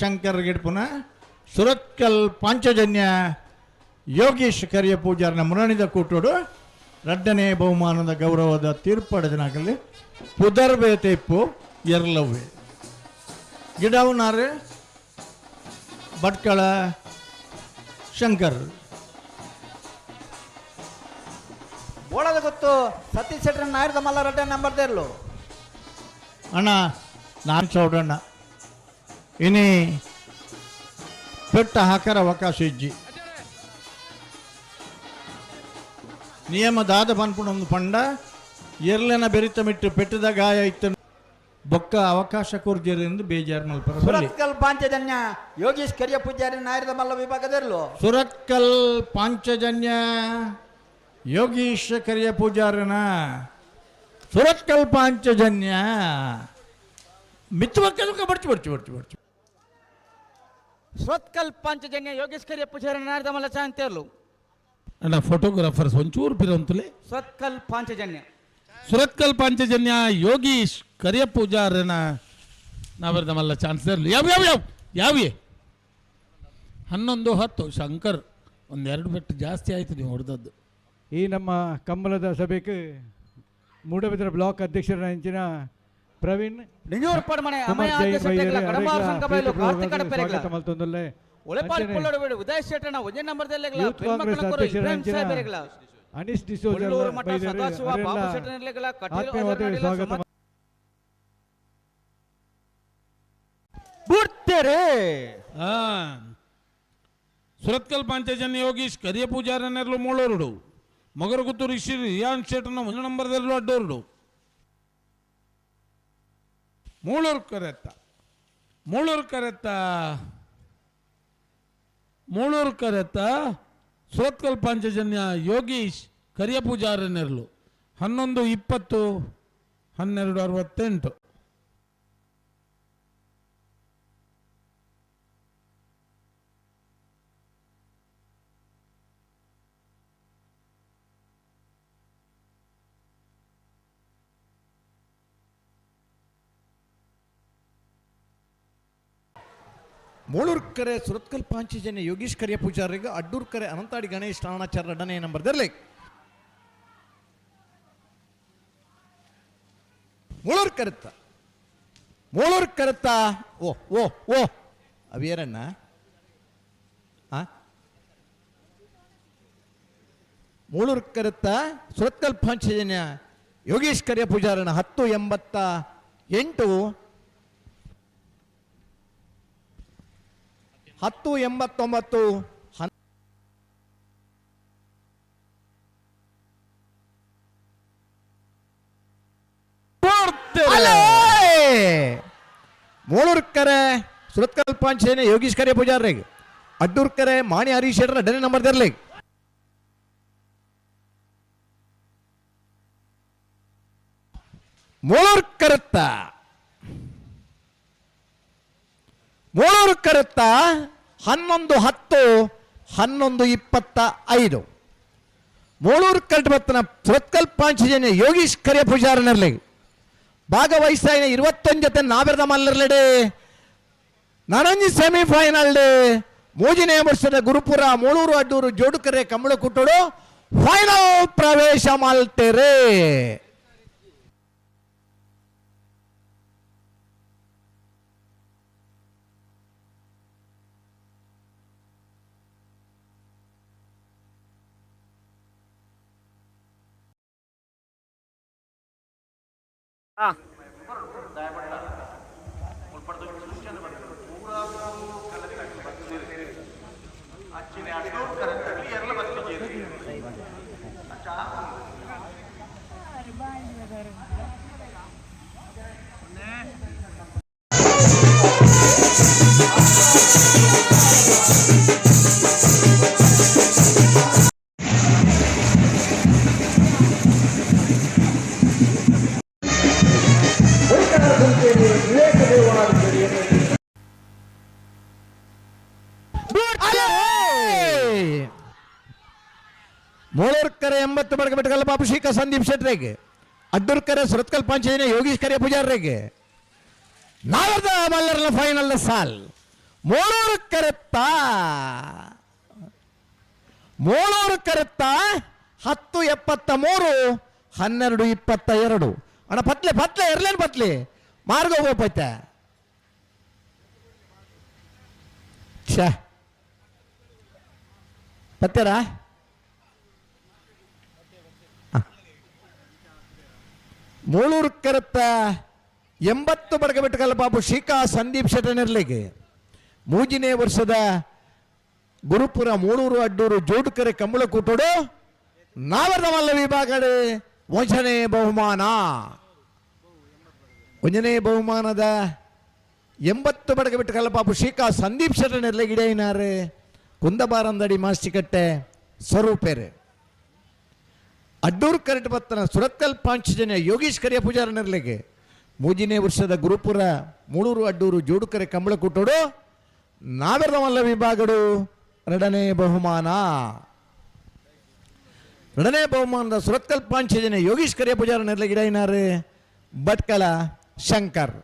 ಶಂಕರ್ ಗಿಡ್ಪುನ ಸುರತ್ಕಲ್ ಪಾಂಚಜನ್ಯ ಯೋಗೀಶ್ ಕರಿಯ ಪೂಜಾರನ ಮುರಣಿದ ಕೂಟೋಡು ರಡ್ಡನೇ ಬಹುಮಾನದ ಗೌರವದ ತೀರ್ಪಡೆದನಾಗಲಿ ಪುದರ್ಬೆ ತೇಪು ಎರ್ಲವ್ವೆ ಗಿಡವನಾರು ಭಟ್ಕಳ ಶಂಕರ್. ಬೋಳದ ಗೊತ್ತು ಸತೀಶ್ ಶೆಟ್ಟರ್ ನಾಯರ್ದ ಮಲ್ಲ ರಡ್ಡ ನಂಬರ್ ದೇರ್ಲು. ಅಣ್ಣ, ನಾನು ಚೌಡಣ್ಣ ಇನಿ ಪೆಟ್ಟ ಹಾಕರ ಅವಕಾಶ ಇಜ್ಜಿ. ನಿಯಮ ದಾದ ಪನ್ಪುಣೊಂದು ಪಂಡ, ಎರ್ಲೆನ ಬೆರಿತ ಮಿಟ್ಟು ಪೆಟ್ಟದ ಗಾಯ ಇತ್ತು ಬೊಕ್ಕ ಅವಕಾಶ ಕೊರ್ಜೆರೆಂದು ಬೇಜಾರು ಮಲ್ಪರ ಬಲ್ಲಿ. ಸುರತ್ಕಲ್ ಪಾಂಚಜನ್ಯ ಯೋಗೀಶ್ ಕರಿಯ ಪೂಜಾರಿ ನಾಯರ್ದ ಮಲ್ಲ ವಿಭಾಗದರ್ಲು. ಸುರತ್ಕಲ್ ಪಾಂಚಜನ್ಯ ಯೋಗೀಶ್ ಕರಿಯ ಪೂಜಾರನ, ಸುರತ್ಕಲ್ ಪಾಂಚಜನ್ಯ ಮಿತ್ತು ಬಕ್ಕ ಬರ್ಚು ಬರ್ಚು ಬರ್ಚು ಬರ್ಚು. ಸುರತ್ಕಲ್ ಪಾಂಚಜನ್ಯ ಯೋಗೇಶ್ ಕರಿಯ ಪೂಜಾರಿ ನಾಯರ್ದ ಮಲ್ಲ ಚಾಂತೇರ್ಲು. ಅಣ್ಣ, ಫೋಟೋಗ್ರಾಫರ್ಸ್ ಒಂಚೂರು ಪಿರಂತುಲೆ. ಸುರತ್ಕಲ್ ಪಾಂಚಜನ್ಯ. ಸುರತ್ಕಲ್ ಪಾಂಚಜನ್ಯ ಯೋಗೀಶ್ ಕರಿಯ ಪೂಜಾರನ ನಾವರ್ದ ಮಲ್ಲ ಚಾನ್ಸ್ ಇರಲಿ. ಯಾವ ಯಾವ ಯಾವ ಯಾವೇ 11-10. ಶಂಕರ್, ಒಂದೆರಡು ಬೆಟ್ಟು ಜಾಸ್ತಿ ಆಯಿತು ನೀವು ಹೊಡೆದದ್ದು. ಈ ನಮ್ಮ ಕಂಬಳದ ಸಭೆಗೆ ಮೂಡಬಿದ್ರ ಬ್ಲಾಕ್ ಅಧ್ಯಕ್ಷರ ಪ್ರವೀಣ್ ನಿಂಜೂರು ಪಡಮನೆ ಕುಮಾರ್ ಅಮಯ ಜೈನ್ ಆದ್ಯ ಶೆಟ್ಟೆಗ್ಲ ವೈದ್ಯರೇ ಕಡಂಬಾರ್ ಅರೆಗ್ಲ ಸಂಕಬೈಲು ಪ್ರೀತಿ ಕಾರ್ತಿಕ್ ಪೂರ್ವಕವಾದ ಅಡಪೆರೆಗ್ಲ ಸ್ವಾಗತ ಮಲ್ತೊಂದುಲ್ಲೆ. ಉಳೆಪಾಲ್ ಅಂಚನೆ ಪುಳ್ಳೋಡು ಬೇಡು ಉದಯ ಶೆಟ್ಟಣ ಒಂಜೇ ನಂಬರ್ ದೆಲ್ಲೆಗ್ಲ ಯೂತ್ ಕಾಂಗ್ರೆಸ್ ಬೆನ್ಮಕ್ಕಳ ಅಧ್ಯಕ್ಷರ ಇಬ್ರಾಹಿಂ ಅಂಚಿನ ಸಾಹೇಬೆರೆಗ್ಲ ಅನೀಶ್ ಡಿಸೋಜ ಕೊಲ್ಲೂರು ಮಠ ಬೈದರು ಸದಾಶಿವ ಅರೆಲ್ಲ ಬಾಬು ಶೆಟ್ಟನೆರ್ಲೆಗ್ಲ ಕಟೀಲು ಆತ್ಮೀಯವಾದ ಅಜರ್ನಡಿಲ ಸ್ವಾಗತ. ಬುಡ್ತೇರೆ. ಹಾಂ, ಸುರತ್ಕಲ್ ಪಾಂಚಜನ್ಯ ಯೋಗೀಶ್ ಕರಿಯ ಪೂಜಾರನೆರ್ಲು ಮೂಳೋರುಡು. ಮೊಗರಗುತ್ತು ರಿಷಿ ರಿಯಾನ್ ಶೇಟನ ಒಂದು ನಂಬರ್ದಲ್ಲೂ ಅಡ್ಡೋರುಡು. ಮೂಳೂರು ಕರೆತ್ತ, ಮೂಳೂರು ಕರೆತ್ತ, ಮೂಳೂರು ಕರೆತ್ತ ಸುರತ್ಕಲ್ ಪಾಂಚಜನ್ಯ ಯೋಗೀಶ್ ಕರಿಯ ಪೂಜಾರನೆರ್ಲು. 11-20, 12-68. ಮೂಳೂರ್ಕರೆ ಸುರತ್ಕಲ್ ಪಾಂಚಜನ್ಯ ಯೋಗೀಶ್ ಕರಿಯ ಪೂಜಾರಿಗೆ ಅಡ್ಡೂರ್ಕರೆ ಅನಂತಾಡಿ ಗಣೇಶ್ ಠಾಣಾಚಾರ್ಯ ಎರಡನೇ ನಂಬರ್ ದರ್ಲಿ. ಮೂಳೂರು ಕರೆತ್ತ, ಮೂಳೂರು ಕರೆತ್ತ. ಓ ಓ ಓ, ಅವೇರಣ್ಣ? ಆ ಮೂಳೂರು ಕರೆತ್ತ ಸುರತ್ಕಲ್ ಪಾಂಚಜನ್ಯ ಯೋಗೀಶ್ ಕರಿಯ ಪೂಜಾರನ 10-88, 10-89. ಮೂಳೂರ್ಕರೆ ಸುರತ್ಕಲ್ ಪಾಂಚಜನ್ಯ ಯೋಗೀಶ್ ಕರಿಯ ಪೂಜಾರಿಗೆ ಅಡ್ಡೂರ್ಕರೆ ಮಾಣಿ ಹರೀಶ್ ಶೆಟ್ಟರ್ ಎರಡನೇ ನಂಬರ್ ದರ್ಲಿ. ಮೂಳೂರು ಕರೆತ್ತ, ಮೂಳೂರು ಕರೆತ್ತ. 11-10, 11-25. ಮೂಳೂರು ಕರೆಟ್ ಬತ್ತನ ಸುರತ್ಕಲ್ ಪಾಂಚಜನ್ಯ ಯೋಗೀಶ್ ಕರಿಯ ಪೂಜಾರನಲ್ಲಿ ಭಾಗವಹಿಸ್ತಾ 21 ಜೊತೆ ನಾವೆರದ ಮಲ್ಲರ್ಲೆಡೆ ನನಂಜಿ ಸೆಮಿಫೈನಲ್ ಮೂಜನೇ ವರ್ಷದ ಗುರುಪುರ ಮೂಳೂರು ಅಡ್ಡೂರು ಜೋಡುಕರೆ ಕಂಬಳ ಕುಟ್ಟೋಡು ಫೈನಲ್ ಪ್ರವೇಶ ಮಲ್ತೇರೆ. ಮೂಳೂರ್ಕರೆ 80 ಬಡಗ ಬೆಟ್ಟಗಲ್ಲ ಬಾಬು ಶೀಕ ಸಂದೀಪ್ ಶೆಟ್ರಿಗೆ, ಅಡ್ಡೂರ್ಕರೆ ಸುರತ್ಕಲ್ ಪಂಚಜನ ಯೋಗೀಶ್ ಕರೆ ಪೂಜಾರ್ರಿಗೆ. ನಾವರ್ದ ಮಲ್ಲರ್ನ ಫೈನಲ್ ಸಾಲ್. ಮೂಳೂರು ಕರೆತ್ತ, ಮೂಳೂರು ಕರೆತ್ತ 10.73, 12.22. ಅಣ್ಣ, ಪತ್ಲೆ ಪತ್ಲೆ ಇರ್ಲೇನು ಪತ್ಲೆ ಮಾರ್ಗ ಹೋಗ್ಪೈತೆ. ಛೇ, ಪತ್ತೆರಾ? ಮೂಳೂರು ಕರೆತ್ತ 80 ಬಡಗ ಬೆಟ್ಟಕಲ್ಲ ಬಾಬು ಶೀಕಾ ಸಂದೀಪ್ ಶೆಟ್ಟನಿರ್ಲಿಗೆ, ಮೂಜಿನೇ ವರ್ಷದ ಗುರುಪುರ ಮೂಳೂರು ಅಡ್ಡೂರು ಜೋಡುಕರೆ ಕಂಬಳಕೂಟೋಡು ನಾವರ್ದ ಮಲ್ಲ ವಿಭಾಗಡೆ ಒಂಜನೇ ಬಹುಮಾನ. ಒಂಜನೇ ಬಹುಮಾನದ 80 ಬಡಗ ಬೆಟ್ಟಕಲ್ಲ ಬಾಬು ಶೀಕಾ ಸಂದೀಪ್ ಶೆಟ್ಟನಿರ್ಲಿಗೆ ಇಡೈನಾರೆ ಕುಂದಬಾರಂದಡಿ ಮಾಸ್ತಿಕಟ್ಟೆ ಸ್ವರೂಪೇರೆ. ಅಡ್ಡೂರು ಕರೆಟ್ ಬತ್ತನ ಸುರತ್ಕಲ್ ಪಾಂಚಜನ್ಯ ಯೋಗೀಶ್ ಕರಿಯ ಪೂಜಾರನಿರ್ಲಿಗೆ, ಮೂಜಿನೇ ವರ್ಷದ ಗುರುಪುರ ಮೂಳೂರು ಅಡ್ಡೂರು ಜೋಡುಕರೆ ಕಂಬಳಕೂಟೋಡು ನಾವೆರದಮಲ್ಲ ವಿಭಾಗಡು ಎರಡನೇ ಬಹುಮಾನ. ಎರಡನೇ ಬಹುಮಾನದ ಸುರತ್ಕಲ್ ಪಾಂಚಜನ್ಯ ಯೋಗೀಶ್ ಕರಿಯ ಪೂಜಾರನಿರ್ಲಿಗೆ ಇಡೈನಾರೆ ಭಟ್ಕಳ ಶಂಕರ್.